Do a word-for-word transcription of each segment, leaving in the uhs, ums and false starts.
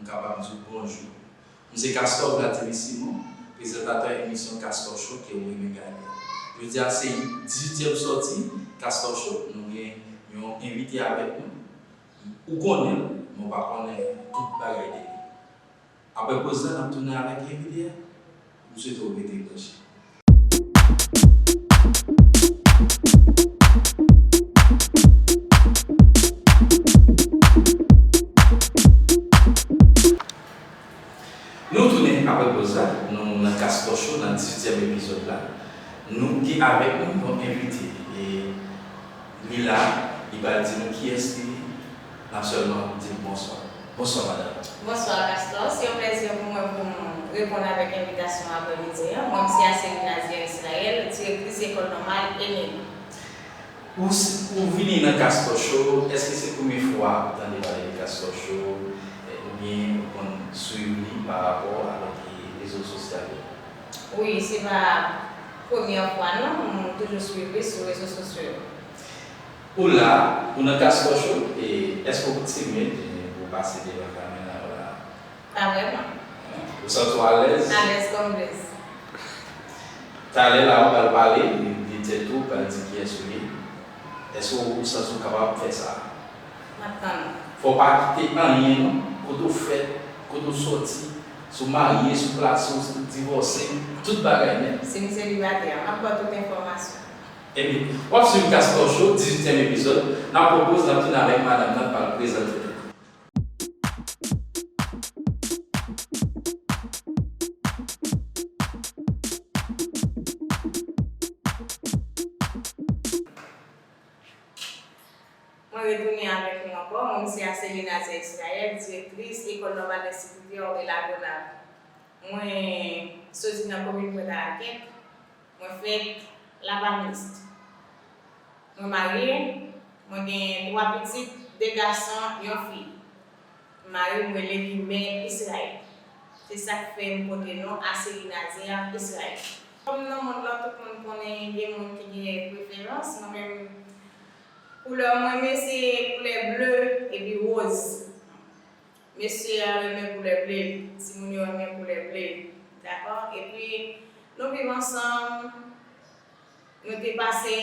M kapab di w bonjou. M se Castor Vladimir Simon, prezantatè emisyon Castor Show ke w renmen gade. Jodi a se dizuityèm sòti Castor Show. Nou gen yon envite avèk nou. Ou konnen l, men w pa konnen tout bagay de li. Apre poz la, n ap tounen avèk envite a. M swete w rete branche. Nou tounen apre poz la, nou nan Castor Show, nan dizuityèm epizòd la. Nou gen avèk nou yon envite. E li la, li pral di nou kiyès li ye. N ap sèlman di l bonswa. Bonswa, madanm. Bonswa, Castor. Se yon plèzi pou mwen pou m reponn avèk envitasyon aprèmidi an. Mwen, m se Aselina Nazaire Israël, direktris Lekòl Nòmal Emile. Ou, s- ou vini nan Castor Show, èske se premye fwa ou tande pale de Castor Show, eh, oubyen ou konn swiv li pa rapò avèk, eh, rezo sosyal yo? Wi, se pa premyè fwa non, m toujou swiv li sou rezo sosyo yo. Ou la, ou nan Castor Show, e èske ou timid, eh, pou w pase devan kamera yo la? Pa vrèman. Ou santi w alèz? Alèz kòm blèz. Talè la, ou pral pale de, de tèt ou, ou pral di kiyès ou ye. Èske ou santi w kapab fè sa? M ap tann ou. Fò w pa kite anyen non, kote w fèt, kote w sòti, si w marye, si w plase, si w divòse, tout bagay nèt. Si m selibatè, m ap ba w tout enfòmasyon. Ebyen, w ap swiv Castor Show, dizuityèm epizòd. N ap pran poz, n ap tounen avèk madanm nan, l pral prezante tèt li. Mwen retounen avèk nou ankò. Mwen, se Aselina Zè Israël, direktris École Normale d'Instituteurs de La Gonâve. Mwen soti nan komin Pwent a Rakèt. Mwen fèt Lapalmis. Mwen marye, mwen gen twa pitit, de gason, yon fi. Mari m rele Guilbert Israël. Se sa k fè m pote non Aselina Zè Israël. Kòm nan mond lan, tout moun konnen gen moun ki gen preferans, mwen menm, koulè mwen renmen se koulè ble epi woz. Mesye a renmen koulè ble, timoun yo renmen koulè ble. Dakò? Epi, nou viv ansanm, nou te pase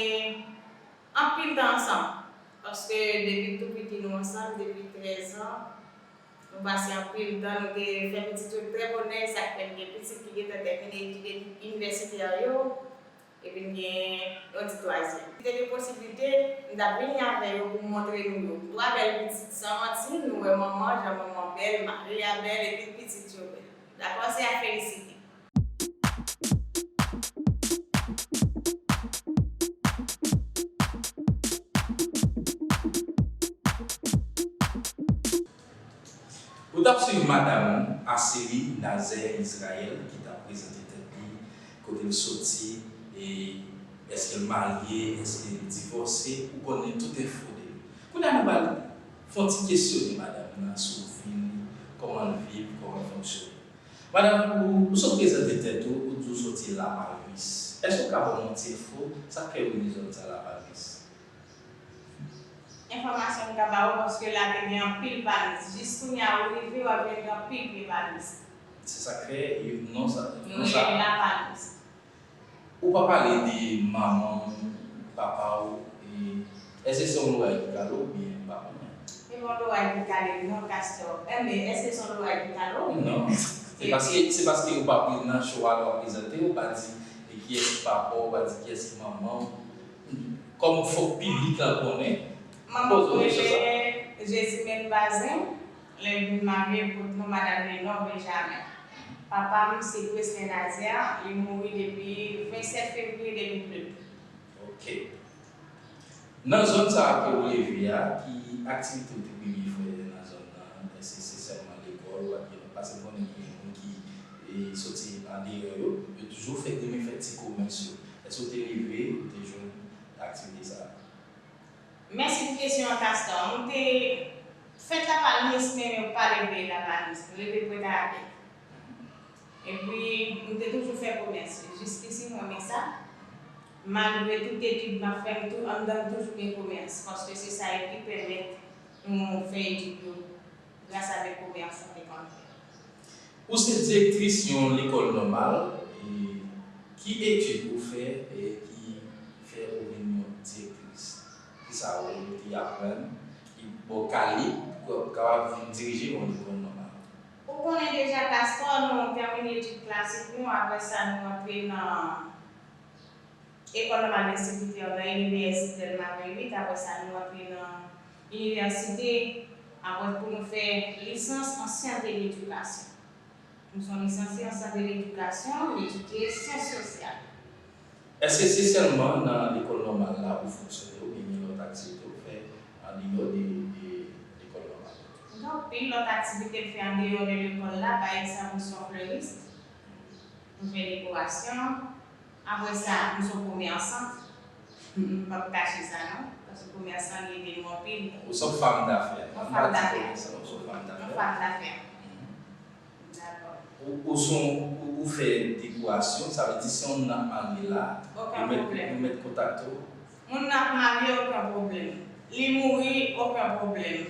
anpil tan ansanm. Paske depi tou piti nou ansanm, depi trèz an, nou pase anpil tan, nou te fè pitit yo trè bonè, sa k fè n gen pitit ki gentan tèmine etid inivèsitè yo. Epi n gen yon ti twazyèm. Si te gen posiblite, m t ap vini avè yo pou m montre nou yo. Twa bèl pitit, san manti, nou wè manman, jan manman bèl, mari a bèl, epi pitit yo bèl. Dakò, se a felisite. Ou t ap swiv madanm Aselina Zè Israël ki t ap prezante tèt li, kote l soti, e èske l marye, èske l divòse, ou konnen tout enfo de li. Kounye a nou pral fè yon ti kesyone madanm nan sou vi li, kòman l viv, kòman l fonksyone. Madanm, ou, ou sot prezante tèt ou, ou di w soti Lapalmis. Èske w ka ban m yon ti enfo, sa k fè yo rele zòn sa Lapalmis? Enfòmasyon m ka ba ou, paske la te gen anpil palmis. Jis kounye a ou rive, w ap jwenn gen anpil pye palmis. Se sa k fè yo non sa, non sa. Yo rele Lapalmis. Ou pa pale de manman w, papa w, e, èske se yon loray ki kale w oubyen ou pa konnen? Se pa yon loray ki kale m non, Castor. Enben, èske se yon loray ki kale w? Non. Se paske, se paske ou pa pre- nan show a lè w ap prezante, ou pa di, e, kiyès ki papa w, ou pa di kiyès ki manman w. Kòm fòk piblik la konnen, poze w kesyon sa. Manman m rele Jesimène Bazin, lè l vin marye, l pot non madanm Lenor Benjamin. Papa m se Greslen Nazaire, li mouri depi vennsèt fevriye de mil de. Ok. Nan zòn sa a ke ou leve a, ki aktivite ou te premye fè nan zòn nan? Èske se sèlman lekòl ou pa t gen lòt? Paske m konnen gen moun ki, e, soti andeyò yo, yo toujou fè, renmen fè ti komès yo. Èske ou te leve, ou te jwenn aktivite sa a? Mèsi pou kesyon an, Castor. Mwen te fèt Lapalmis, men mwen pa leve Lapalmis. Mwen leve Pwent a Rakèt. Epi, mwen te toujou fè komès. Jiskisi, mwen renmen sa. Malgre tout etid m ap fè, m tou, anndan m toujou gen komès. Paske se sa ki pèmèt nou fè etid yo. gras a de komèsan te konn fè. Ou se direktris yon lekòl nòmal, e ki etid ou fè e ki fè ou vin yon direktris? Kisa ou te aprann ki ba w kalib pou w kapab vin dirije yon lekòl nòmal? Ou konnen deja Castor, nou tèmine etid klasik nou, apre sa nou antre nan Ecole Normale Institut Terre nan Université Delma vingt-huit, apre sa nou antre nan inivèsite, apre pou nou fè lisans an syans de ledikasyon. Nou se yon lisansye an syans de ledikasyon, m edike syans sosyal. Èske se sèlman nan lekòl nòmal la ou fonksyone oubyen gen lòt aktivite ou fè andeyò de, de lekòl nòmal la? Gen anpil lòt aktivite m fè andeyò de lekòl la, pa egzanp, m se yon fleris, m fè dekorasyon, apre sa, m se yon komèsant, m p ap kache sa non, paske komèsan li ede nou anpil. Ou se yon fanm dafè. Yon fanm dafè. Ou se yon fanm dafè. Yon fanm dafè. Ou, ou, son, ou, ou fè dekorasyon, sa vle di si yon moun ap marye la, ou mèt, ou mèt kontakte w. Moun nan ap marye, okenn pwoblèm. Li mouri, okenn pwoblèm.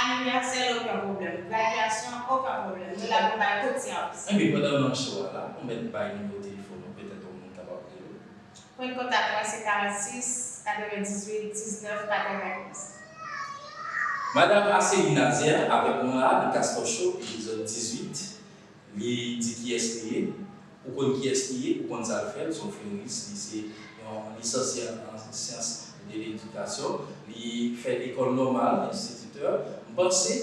Anivèsè l, okenn pwoblèm. Gradyasyon, okenn pwoblèm. Nou la pou bay tout sèvis. Enben, pandan w nan cho a la, ou mèt bay nimewo telefòn ou, petèt yon moun kapab rele w. Pwen kontak mwen se karannsis, katrevendizuit, diznèf, katrevenonz. Madanm Arcelie Nazaire avèk mwen la nan Castor Show, epizòd dizuit. Li di kiyès li ye. Ou konn kiyès li ye, ou konn sa l fè, l se yon fleris, li se yon lisansye an syans de ledikasyon, li fè lekòl nòmal, enstititè. M panse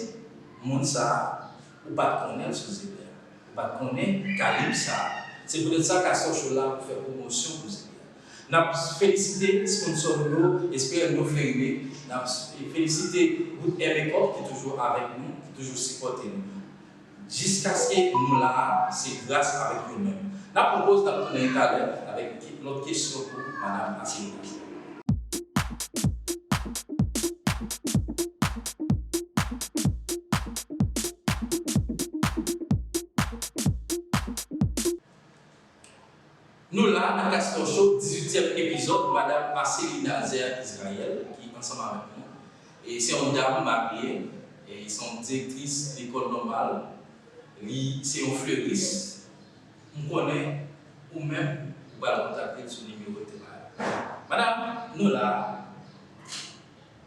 moun sa a, ou pa t konnen l sou zile a. Ou pa t konnen kalib sa a. Se poutèt sa Castor Show la pou fè pwomosyon pou zile a. N ap felisite sponsò nou yo, S P M nou fè rive. N ap felisite Wood Air Makeup ki toujou avèk nou, ki toujou sipòte nou. Jiskaske nou la a, se gras avèk yo menm. N ap pran poz, n ap tounen talè avèk lòt kesyon pou Madanm Arcelie. Nou la nan Castor Show, dizuityèm epizòd, Madanm Arcelie Nazaire Israël, ki ansanm avèk nou. E se yon dam marye, e se yon direktris lekòl nòmal, li se yon fleris. M konnen ou menm, ou pral kontakte l sou nimewo l te bay la. Madanm, nou la,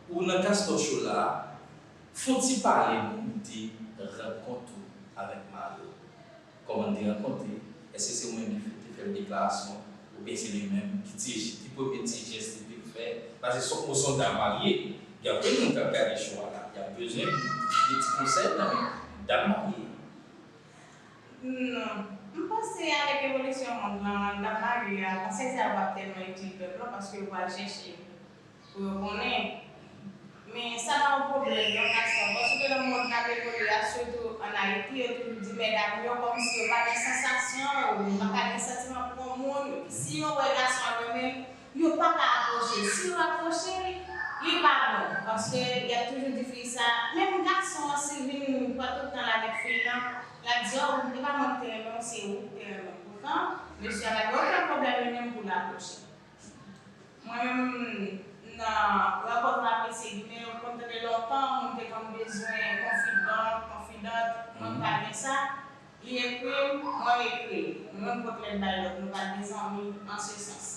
ou nan Castor Show la, fè yon ti pale nou de rankont ou avèk mari w. Kòman n te rankontre? Èske se ou menm ki te fè l deklarasyon? Oubyen se li menm ki ti, ki premye ti jès li te fè? Paske se yon, se yon dam marye. Gen anpil moun k ap gade show a la. Y ap bezwen de ti konsèy nan men dam marye. Non. M panse avèk evolisyon mond lan, dam marye a, konsèy sa yo p ap tèlman itil pèp lan paske yo pral chèche pou yo konnen. Men sa pa yon pwoblèm non, Castor, paske nan mond n ap evolye a, sitou ann Ayiti, yo toujou di medam yo kòmsi yo pa gen sansasyon, yo pa ka gen santiman pou yon moun, si yo wè gason an renmen l, yo pa ka apwoche l. Si yo apwoche l, li pa bon, paske y ap toujou di fi sa, menm gason an si l vin pran tout tan l avèk fi l lan, l ap di, o, e pa mwen ki te renmen w, se ou ki te renmen m. Poutan, mesye a pa gen okenn pwoblèm li menm pou l apwoche l. Mwen menm, nan rankont mwen ak mesye Guimé, ou konn tande lontan, moun te konn bezwen konfidan, konfidant, mwen pa gen sa. Li ekri m, mwen ekri l. Nou menm pot lèt bay lòt, nou pa t gen zanmi an se sans.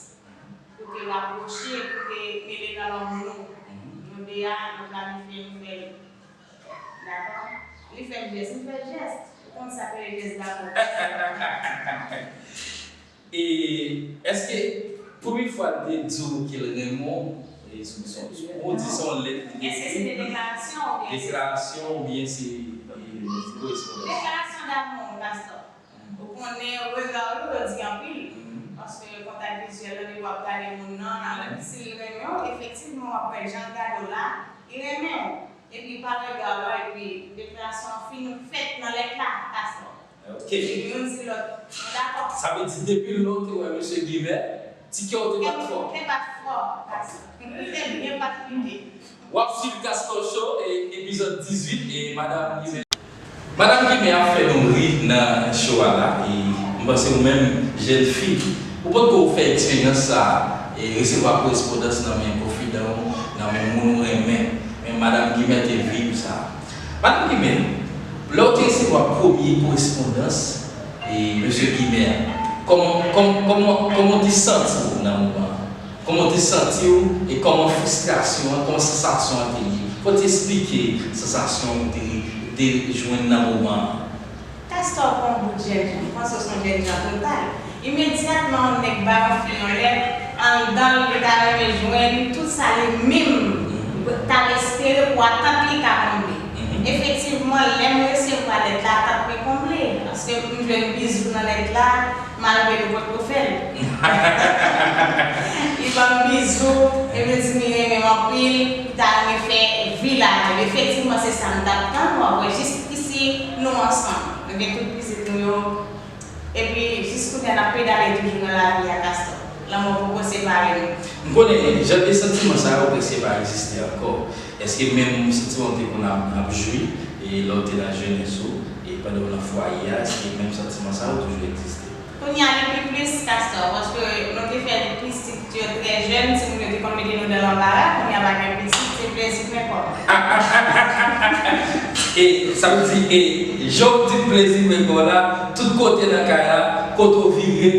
Pou te rapwoche, pou te mele nan lanmou nou. Nou de a, nou planifye, nou fè l. Dakò? Li fè l jès, m fè l jès. Ou konn sa k rele jès damou. E èske premye fwa l te di w ke l renmen w, e sou, sou, ou di se yon lèt li te ekri? Èske se te deklarasyon oubyen se... Deklarasyon oubyen se, e, korespondans? Deklarasyon damou, Pastè. Ou konnen rega yo, yo di anpil. Paske kontak vizyèl, lè w ap gade moun nan, si l renmen w, efektivman, w ap wè jan l gade w la, li renmen w. Epi pa rega w la, epi deklarasyon an fin fèt nan lèt la, Pastè. Ok. Epi youn di lòt, nou dakò. Sa vle di depi lè w te wè mesye Guimé, ti kè w te bat fò. Kè m te bat fò, Pastè. M te byen bat pite. W ap swiv Castor Show, e, epizòd dizuit, e madanm Guimé. Madanm Guimé ap fè nou ri nan show a la, e m panse ou menm, jèn fi, ou potko fè eksperyans sa a, e resevwa korespondans nan men konfidan w, nan men moun ou renmen. Men madanm Guimé te viv sa. Madanm Guimé, Lè w te resevwa premye korespondans e mesye Guimè a, kòman, kòman, kòman, kòman w te santi w nan moman an? Kòman w te santi w e kòman fristrasyon an, kòman sansasyon an te ye? Fò w te eksplike sansasyon ou te, ou te jwenn nan moman an. Castor pa yon bout jènjan, m panse w se yon jènjan total. Imedyatman yon nèg bay yon fi yon lèt, anndan l, li ta renmen jwenn tout sa li menm ta espere pou atant li ka konble. Efektivman, lè m resevwa lèt la, atant mwen konble, paske m jwenn bizou nan lèt la, malgre nou potko fè l. Li ban m bizou, epi l di m li renmen m anpil, li ta renmen fè vi l avè m. Efektivman, se sa m t ap tann, w ap wè jiskisi nou ansanm. Nou gen tout pitit nou yo. Epi, jis kounye a, n ap pedale toujou nan lavi a, Castor. Lanmò poko separe nou. M konnen, jan de santiman sa yo prèske pa egziste ankò. Èske menm santiman w te konn ap, ap jwi, e lè w te nan jenès ou, e pandan w nan fwaye a, èske menm santiman sa yo toujou egziste? Kounye a, li pi plis, Castor, paske nou te fè pitit yo trè jèn, timoun yo te konn mete nou nan lanbara, kounye a pa gen pitit, se plezi pwen kò. E sa vle di, e jan w di plezi pwen kò la, tout kote nan kay la, kote w vire.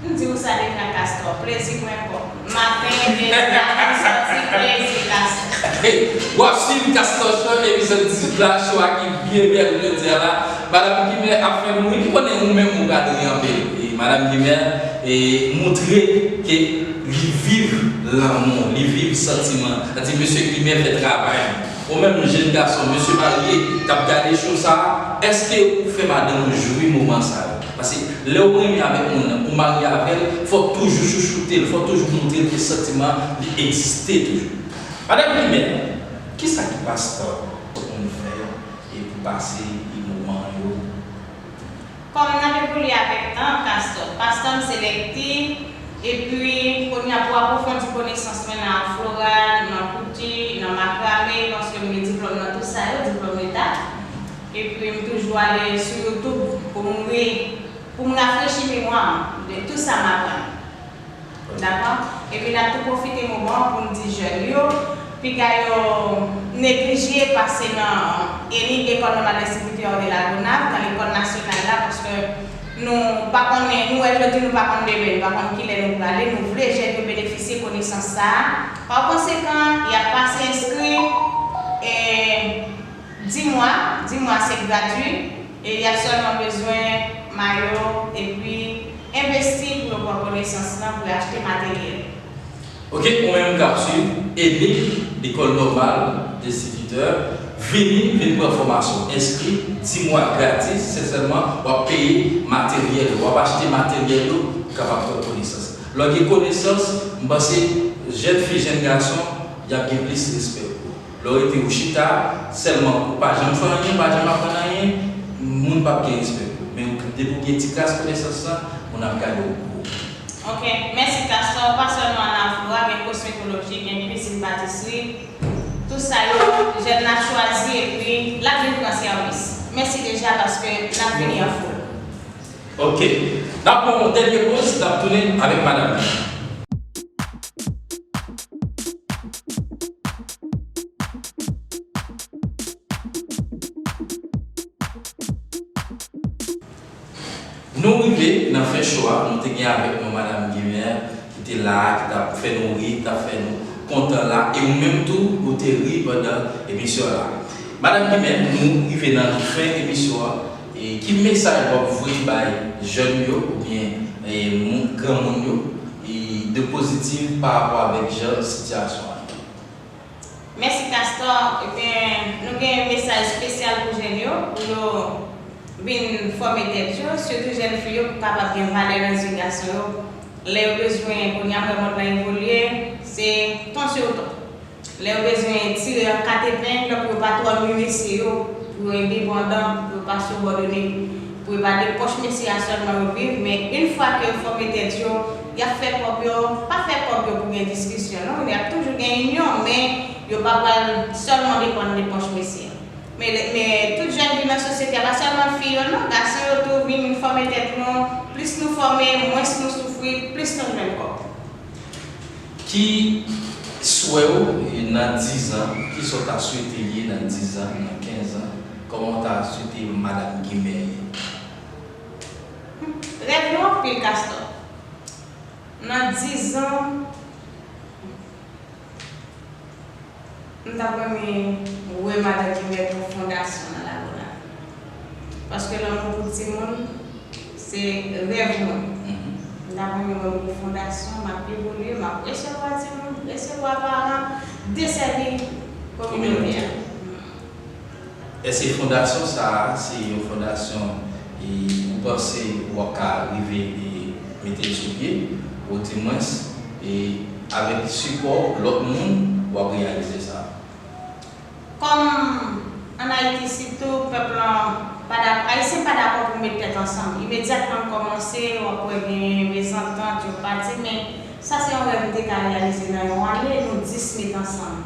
M di w sa deja, Castor, plezi pwen kò. Maten, midi, apre sòti, plezi, Castor. W ap swiv Castor Show, emisyon dizuit la, show a ki byen bèl jodi a la. Madanm Guimè ap fè nou ri, m konnen ou menm ou pral ri anpil. E Madanm Guimè, e, montre ke li viv lanmou, li viv santiman. Sa di, mesye Guimè fè travay li. Ou menm, jèn gason, mesye marye, k ap gade show sa a, èske ou fè madanm ou jwi moman sa yo? Paske lè ou renmen avèk moun nan, ou marye avè l, fò w toujou chouchoute l, fò w toujou montre l ke santiman an, li egziste toujou. Madanm Guimè, kisa ki Castor konn fè e pou pase e moman yo? Kòm n ap evolye avèk tan, Castor, pastan m se lèkti, epi kounye a pou apwofondi konesans mwen nan aflora, nan kouti, nan makrame, paske m gen diplòm nan tout sa yo, diplòm leta. Epi m toujou ale sou YouTube pou m re-, pou m rafrechi memwa m de tout sa m aprann. Dakò? Epi n ap tou pwofite moman an pou n di jèn yo, piga yo neglije pase nan ENIC, École Normale d'Instituteurs de La Gonâve, nan lekòl nasyonal la, paske nou pa konnen, nou wè jodi, nou pa konn demen, nou pa konn kilè nou prale, nou vle jèn yo benefisye konesans sa a. Pa konsekan, y ap pase enskri, e, di mwa, di mwa se gratui, e y ap sèlman bezwen mayo, epi envesti pou yo pran konesans lan, pou yo achte materyèl. Ok, ou menm k ap swiv ENIC, École Normale d'Instituteurs, vini, vin pran fòmasyon. Enskri, di mwa gratis, sensèman, w ap peye materyèl, w ap achte materyèl yo, pou kapab pran konesans. Lè w gen konesans, m panse, jèn fi, jèn gason, y ap gen plis respè pou ou. Lè w rete ou chita, sèlman ou pa janm fè anyen, ou pa janm aprann anyen, moun p ap gen respè pou ou. Men depi w gen ti kras konesans lan, moun ap gade w gwo. Ok, mèsi Castor, pa sèlman nan aflora, gen kosmetoloji, gen kwizin patisri, tout sa yo, jèn la chwazi epi l ap vin pran sèvis. Mèsi deja paske n ap vini an foul. Ok, n ap pran yon dènye poz, n ap tounen avèk madanm nan. Nou rive nan fen show a, nou te gen avèk nou madanm Guimè ki te la a, ki t ap fè nou ri, ki t ap fè nou kontan la, e ou menm tou, ou te ri pandan emisyon la. Madanm Guimè, nou rive nan fen emisyon an, e ki mesaj w ap voye bay jèn yo oubyen, e, moun, granmoun yo, e, de pozitif pa rapò avèk jan sitiyasyon an ye? Mèsi Castor. Ebyen, nou gen mesaj espesyal pou jèn yo, pou yo vin fòme tèt yo, sitou jèn fi yo, pou kapab gen valè nan zye gason yo. Lè yo bezwen, kounye a m wè mond lan evolye, se ton sur ton. Lè yo bezwen tire an kat epengle pou yo pa twò nwi mesye yo, pou yo endepandan, pou yo pa sibòdone, pou yo pa de pòch mesye a sèlman yo viv, men yon fwa ke yo fòme tèt yo, y ap fè kòb yo, pa fè kòb yo pou gen diskisyon non, y ap toujou gen inyon, men yo pa pral sèlman depann de pòch mesye. Men, men tout jèn ki nan sosyete a, pa sèlman fi yo non, gason yo tou vin fòme tèt nou, plis nou fòme, mwens nou soufri, plis nou jwenn kòb. Ki Swè w, e, nan dizan, kisa w ta swete l ye nan dizan, nan kenzan? Kòman w ta swete madanm Gimè ye? Rèv yo anpil, Castor. Nan dizan, m t ap renmen wè madanm Gimè pran fondasyon nan lakou la. Paske lanmou pou timoun, se rèv mwen. M ta renmen wè m gen fondasyon, m ap evolye, m ap resevwa timoun, resevwa paran, desèvi kominote a. Èske fondasyon sa a se yon fondasyon e ou panse w ap ka rive e mete l sou pye, odimwens e avèk sipò lòt moun w ap reyalize sa? Kòm ann Ayiti sitou, pèp lan pa dakò, Ayisyen pa dakò pou met tèt ansanm. Imedyatman n kòmanse, w ap wè gen mezantant, yo pati, men sa se yon rèv m te ka reyalize nan yon ane, nou dis met ansanm.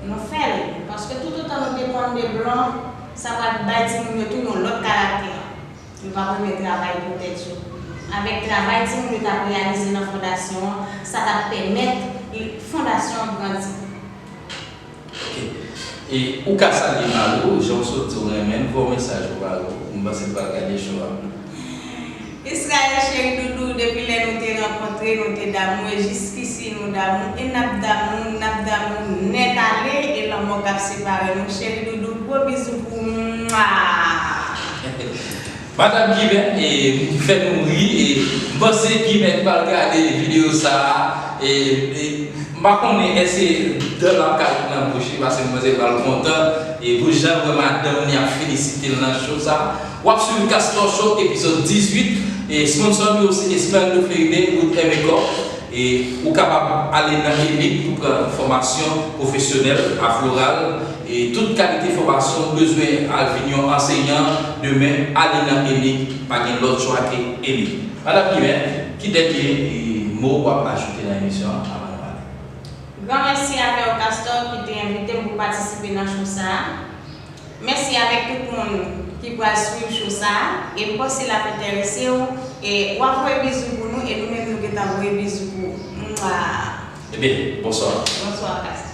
Nou fè l, paske toutotan nou depann de blan, sa pral bay timoun yo tou yon lòt karaktè. Yo p ap renmen travay pou tèt yo. Avèk travay timoun yo t ap reyalize nan fondasyon an, sa t ap pèmèt fondasyon an grandi. Ok. E ou ka salye mari w, jan w sot di w renmen l, voye yon mesaj pou mari w. M panse l pral gade show a. Israël cheri doudou, depi lè nou te rankontre, nou te damou, e jiskisi nou damou, e n ap damou, n ap damou nèt ale, e lanmò k ap separe nou. Cheri doudou, gwo bizou pou ou. Mwa! Madanm Gimè, e, fè nou ri, e, m panse Gimè pral gade videyo sa a, e, e, m pa konnen èske dan l ap ka ret nan bouch li, paske m panse l pral kontan, e, pou jan l wè madanm li ap felisite l nan show sa a. W ap swiv Castor Show, epizòd dizuit, e, sponsò nou yo se Esmeraldo Feride, Wood Hair Makeup, e ou kapab ale nan ENIC pou pran fòmasyon pwofesyonèl a Floral, e tout kalite fòmasyon ou bezwen al vin yon ansenyan demen, ale nan ENIC, pa gen lòt chwa ke ENIC. Madanm Gimè, ki dènye, e, mo w ap ajoute nan emisyon an avan nou ale? Gran mèsi avè w, Castor, ki te envite m pou patisipe nan show sa a. Mèsi avèk tout moun ki pral swiv show sa a, e m panse l ap enterese w, e w ap voye bizou pou nou, e nou menm nou gentan voye bizou pou ou. Mwa! Ebyen, bonswa. Bonswa, Castor.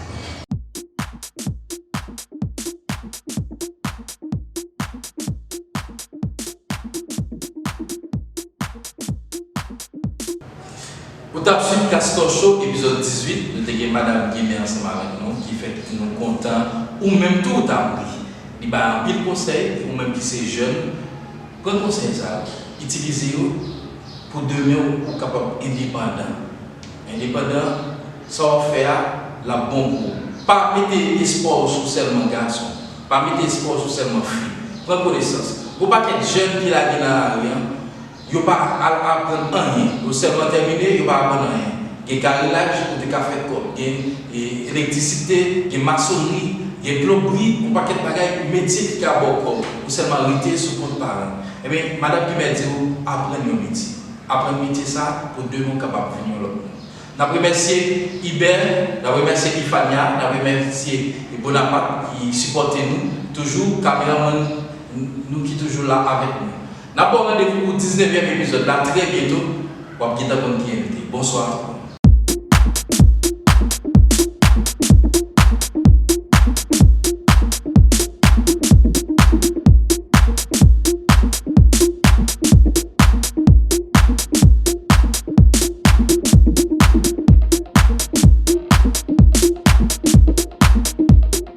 Ou t ap swiv Castor Show, epizòd dizuit, nou te gen Madanm Gimè ansanm avèk nou, ki fè nou kontan, ou menm tou ou t ap ri. Li bay anpil konsèy, ou menm ki se jèn, pran konsèy sa yo, itilize yo pou demen ou kapab endepandan. Endepandan, sa w ap fè a, l ap bon pou ou. Pa mete espwa w sou sèlman gason, pa mete espwa w sou sèlman fi. Pran konesans. Gon pakèt jèn ki lage nan lari an, yo pa al aprann anyen. Yo sèlman tèmine, yo pa aprann anyen. Gen karelaj, ou te ka fè kòb. Gen, e, elektrisite, gen masonri, gen plonbri, yon pakèt bagay, metye ki ka ba w kòb. Ou sèlman rete sou kont paran. Ebyen, Madanm Gimè di w, aprann yon metye. Aprann metye sa pou demen w kapab vin yon lòt moun. N ap remèsye Ibè, n ap remèsye Ifania, n ap remèsye Bonaparte ki sipòte nou toujou, kameramann nou ki toujou la avèk nou. N ap ba w randevou pou diznevyèm epizòd la trè byento. W ap gentan konn ki envite. Bonswa.